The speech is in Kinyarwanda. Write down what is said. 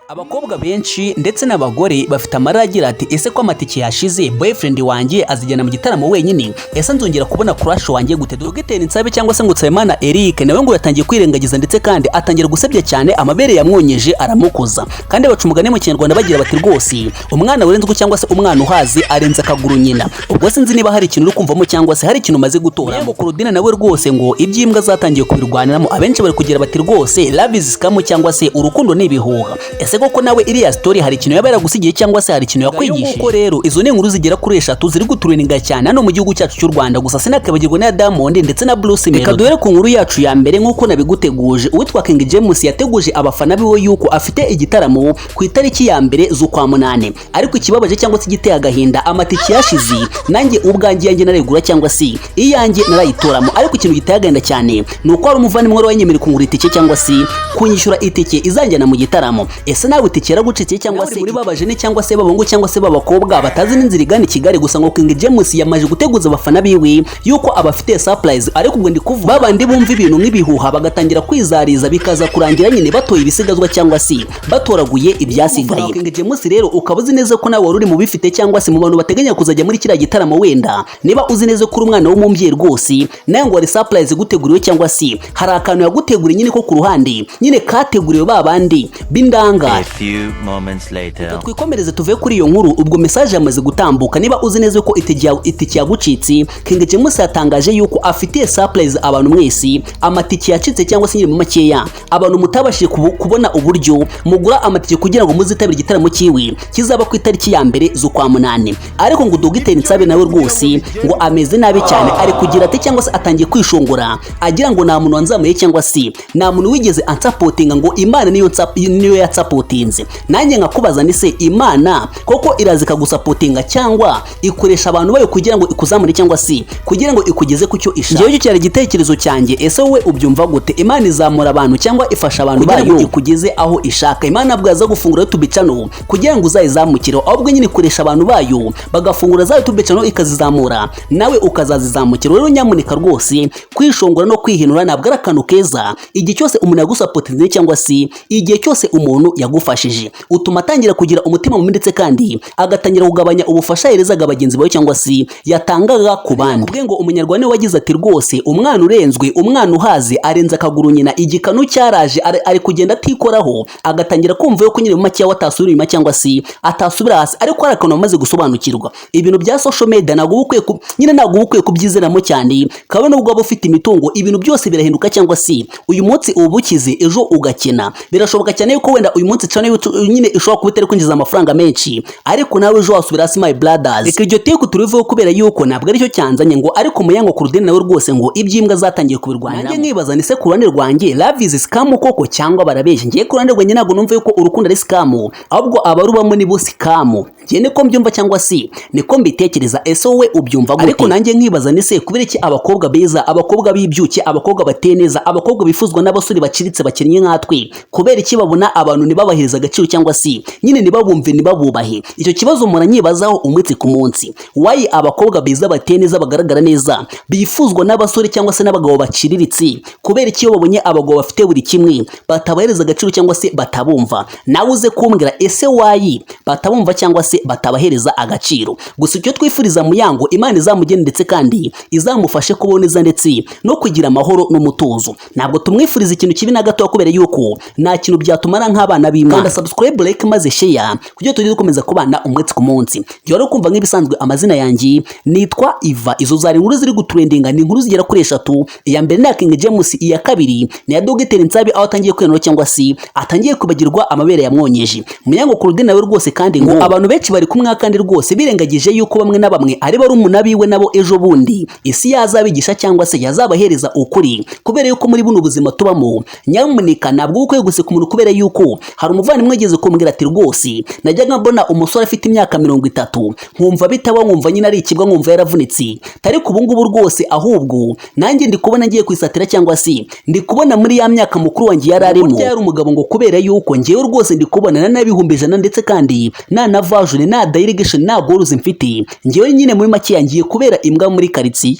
Abakobwa benshi ndetse n'abagore bafite amarira agira ati: "Ese ko amatike yashize, boyfriend wanjye azijyana mu gitaramo wenyine? Ese nzongera kubona crush wanjye gute?" Dogiteri Nsabe cyangwa se ngo Nsabimana Eric nawe ngo yatangiye kwirengagiza, ndetse kandi atangira gusebya cyane amabere yamwonyeje aramukoza. Kandi baca umugani mu Kinyarwanda bagira bati: "Rwose umwana werenzwe cyangwa se umwana uhaze arenze akaguru nyina." Ubwo sinzi niba hari ikintu uri kumvamo cyangwa se hari ikintu umaze gutora. Ngo Claudine nawe rwose ngo iby'imbwa zatangiye kubirwaniramo. Abenshi bari kugira bati: "Rwose love is scam cyangwa se urukundo ni ibihuha." Ese koko nawe iriya story hari ikintu yaba yaragusigiye cyangwa se hari ikintu yakwigishije? Nguko rero, izo ni inkuru zigera kuri eshatu ziri gutrendinga cyane hano mu gihugu cyacu cy'u Rwanda. Gusa sinakibagirwa na Diamond ndetse na Bruce Melody. Reka duhere ku nkuru yacu ya mbere nk'uko nabiguteguje. Uwitwa King James yateguje abafana biwe yuko afite igitaramo ku itariki ya 1 z'ukwa munani, ariko ikibabaje cyangwa se igiteye agahinda, amatike yashize. Nanjye ubwanjye yanjye narayigura cyangwa se iyanjye narayitoramo, ariko ikintu giteye agahinda cyane ni uko hari umuvandimwe wari wanyemereye kungura itike cyangwa se kunyishyura itike izanjyana mu gitaramo. Ese nawe itike yaragucitse cyangwa se muri babajene cyangwa se babahungu cyangwa se babakobwa batazi n'inzira igana i Kigali? Gusa ngo King James yamaze guteguza abafana biwe yuko abafitiye surprise, ariko ubwo ndi kuvuga babandi bumva ibintu nk'ibihuha bagatangira kwizariza, bikaza kurangira nyine batoye ibisigazwa cyangwa se batoraguye ibyasigaye. King James rero, ukaba uzi neza ko nawe wari uri mu bifite cyangwa se mu bantu bateganya kuzajya muri kiriya gitaramo, wenda niba uzi neza ko uri umwana w'umubyeyi, rwose nawe ngo hari surprise guteguriwe cyangwa se hari akantu yaguteguriye nyine ko ku ruhande, nyine kateguriwe ba bandi b'indangare. A few moments later. Twikomereze tuve kuri iyo nkuru. Ubwo message yamaze gutambuka. Niba uzi neza ko itike yagucitse, King James yatangaje yuko afitiye surprise abantu mwese amatike yacitse, cyangwa se nyine mu makeya abantu mutabashije kubona uburyo mugura amatike kugira ngo muzitabire igitaramo cyiwe kizaba ku itariki ya 1 z'ukwa munani. Ariko ngo Dogiteri Nsabe nawe rwose ngo ameze nabi cyane, ari kugira ati cyangwa se atangiye kwishongora agira ngo nta muntu wanzamuye cyangwa se nta muntu wigeze ansupportinga, ngo Imana niyo yansupportinze. Nanjye nkakubaza ni se Imana koko iraza ikagusupportinga cyangwa ikoresha abantu bayo kugira ngo ikuzamure cyangwa se kugira ngo ikugeze ku cyo ishaka? Njyewe icyo cyari igitekerezo cyanjye. Ese wowe ubyumva gute? Imana izamura abantu cyangwa ifasha abantu kugira bayo ngo ikugeze aho ishaka? Imana ntabwo yaza gufungura YouTube channel kugira ngo uzayizamukireho, ahubwo nyine ikoresha abantu bayo bagafungura za YouTube channel ikazizamura, nawe ukazazizamukira. Rero nyamuneka rwose, kwishongora no kwihinura ntabwo ari akantu keza. Igihe cyose umuntu yagusupportinze cyangwa se igihe cyose umuntu yagufashije, utuma atangira kugira umutima mubi, ndetse kandi agatangira kugabanya ubufasha yaherezaga bagenzi bawe cyangwa se yatangaga ku bandi. Ubwe ngo Umunyarwanda niwe wagize ati: "Rwose umwana urenzwe, umwana uhaze arenze akaguru nyina." Igikanu cyaraje, ari kugenda atikoraho, agatangira kumva yuko nyine mu makeya atasubira inyuma cyangwa se atasubira hasi. Ariko hari akantu bamaze gusobanukirwa: ibintu bya social media ntabwo uba ukwiye nyine ntabwo uba ukwiye kubyizeramo cyane, kabone nubwo waba ufite imitungo. Ibintu byose birahinduka, cyangwa se uyu munsi uba ukize, ejo ugakena. Birashoboka cyane yuko wenda uyu munsi channel YouTube nyine ishobora kuba itari kwinjiza amafaranga menshi, ariko nawe ejo wasubira hasi, my brothers. Reka iryo teko turiveho kubera yuko ntabwo aricyo cyanzanye. Ngo ariko Muyango Claudine nawe rwose ngo iby'imbwa zatangiye kubirwaniramo. Nanjye nkibaza ni se ku ruhande rwanjye love is scam koko cyangwa barabeshya? Ngiye ku ruhande rwanjye ntabwo numva yuko urukundo ari scam, ahubwo abarubamo nibo scam. Njye niko mbyumva cyangwa se niko mbitekereza. Ese wowe ubyumva gute? Ariko nanjye nkibaza ni se kubera iki abakobwa beza, abakobwa b'ibyuki, abakobwa bateye neza, abakobwa bifuzwa n'abasore baciriritse bakennye nkatwe, kubera iki babona abantu ntibabahirize agaciro cyangwa se nyine ntibabumve, ntibabubahe? Icyo kibazo muranyibazaho umunsi ku munsi. Why abakobwa beza, bateye neza, bagaragara neza, bifuzwa n'abasore cyangwa se n'abagabo baciriritse, kubera iki iyo babonye abagabo bafite buri kimwe batabahereza agaciro cyangwa se batabumva? Nawe uze kumbwira, ese why batabumva cyangwa se batabahereza agaciro? Gusa icyo twifuriza Muyango, Imana izamugene ndetse kandi izamufashe kubaho neza ndetse no kugira amahoro n'umutuzo. Ntabwo tumwifuriza ikintu kibi na gato, kubera yuko nta kintu byatumara nk'abana b'Imana. Kanda subscribe, like, maze share kugira tujye dukomeza kubana umunsi ku munsi. Njye wari kumva nk'ibisanzwe, amazina yanjye nitwa Iva. Izo zari inkuru ziri gutrendinga, ni inkuru zigera kuri eshatu. Iya mbere ni iya King James, iya kabiri ni iya Dogiteri Nsabi aho atangiye kwenura cyangwa se atangiye kwibagirwa amabere yamwonyeje. Muyango Claudine nawe rwose kandi ngo abantu benshi bari kumwe, kandi rwose birengagije yuko bamwe na bamwe ari barumuna biwe, nabo ejo bundi isi yazabigisha cyangwa se yazabahereza ukuri, kubera yuko muri buno buzima tubamo, nyamuneka ntabwo uba ukwiye guseka umuntu. Kubera yuko hari umuvandimwe wigeze kumbwira ati: "Rwose najyaga mbona umusore afite imyaka 30 nkumva bitaba, nkumva nyine ari ikibwa, nkumva yaravunitse, ariko ubu ngubu rwose ahubwo nanjye ndi kubona ngiye kwisatira cyangwa se ndi kubona muri ya myaka mukuru wanjye yari arimo yari umugabo, ngo kubera yuko ngewe rwose ndi kubona na 100,000, ndetse kandi nta na vision, nta direction, nta goals mfite. Ngewe nyine muri make ngiye kubera imbwa muri karitsiye."